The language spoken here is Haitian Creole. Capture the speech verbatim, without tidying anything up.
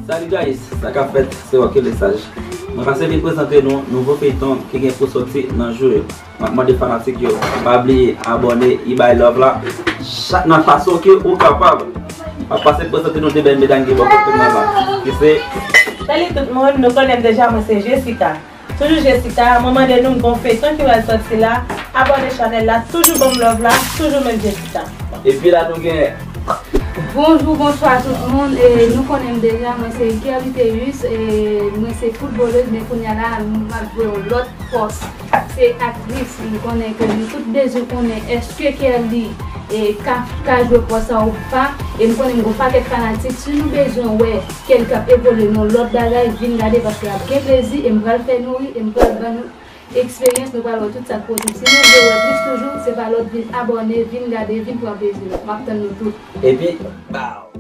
Salut guys, sa k ap fèt, se Rocky Lesage. Mwen pase vin prezante nou nouvo feyton ki gen pou soti nan jou yo. M ap mande fanatik yo, pa bliye abòne, e bay love la. Chak nan fason ke ou kapab. M ap pase prezante nou de bèl medam ki bò kote mwen la. Ki se Salut tout moun, nou konnen m deja, mwen se Jessica. Toujou Jessica, mwen mande nou m gon feyton ki pral sòti la, abòne chanèl la, toujou ban m love la, toujou menm Jessica. Epi la nou gen Bonjou, bonswa tout moun. E, nou konnen m deja, mwen se Kerly Théus, e, mwen se foutbolèz, men kounye a la, m ap jwe yon lòt pòs. Se aktris, m konnen ke nou tout bezwen konnen èske Kerly e, ka, ka jwe pòs sa ou pa. E m konnen m gon pakèt fanatik. Si nou bezwen wè Kerly k ap evolye nan lòt bagay, vin gade paske ap gen plezi e m pral fè nou ri e m pral ban nou eksperyans, nou pral wè tout sa k pote. Si nou vle wè plis toujou, se pa lòt vin abòne, vin gade, vin pran plezi nou. M ap tann nou tout. Epi, baw!